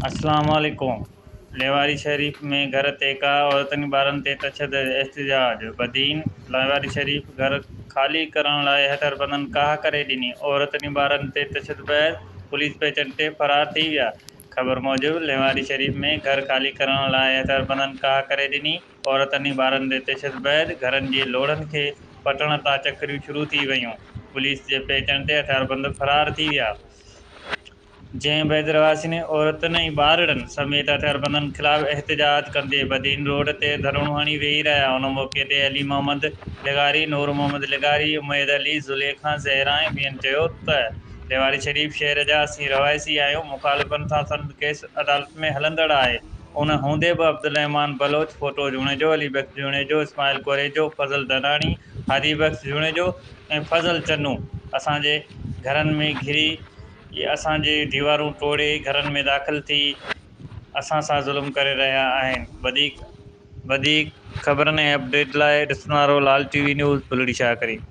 اسلام عليڪم لواري شريف ۾ گهر تي ڪاهه، عورتن ٻارن تي تشدد، احتجاج، بدين لواري شريف گهر خالي ڪرڻ لاء هٿياربندن ڪاهه ڪري ڏني، عورتن ٻارن تي تشدد بعد پوليس پهچڻ تي فرار ٿي ويا، خبر موجب لواري شريف ۾ گهر خالي ڪرڻ لاء هٿياربندن ڪاهه ڪري ڏني، عورتن ٻارن تي تشدد بعد گهرن جي لوڙهن کي پٽڻ تان چڪريون شروع ٿي ويون، پوليس جي پهچڻ تي هٿياربند فرار ٿي ويا. جنهن بعد رهواسين عورتن ۽ ٻارڙن سميت هٿياربندن خلاف احتجاج ڪندي بدين روڊ تي ڌرڻو هڻي ويهي رهيا. ان موقعي تي علي محمد لغاري، نور محمد لغاري، اميد علي، زليخا، زهرا ۽ ٻين چيو ته لواري شريف شهر جا اسين رهواسي آهيون، مخالفن سان سندن ڪيس عدالت ۾ هلندڙ آهي، ان هوندي به عبدالرحمان بلوچ، ڦوٽو جوڻيجو، علي بخش جوڻيجو، اسماعيل ڪوريجو، فضل ڌناڻي، هادي بخش جوڻيجو ۽ فضل چنو اسان جي گهرن ۾ گهري اسان جي ديوارون ٽوڙي گهرن ۾ داخل ٿي اسان سان ظلم ڪري رهيا آهن. وڌيڪ وڌيڪ خبرن ۽ اپڊيٽ لاء ڏسندا رهو Lal T V news Phulri Shah Karim.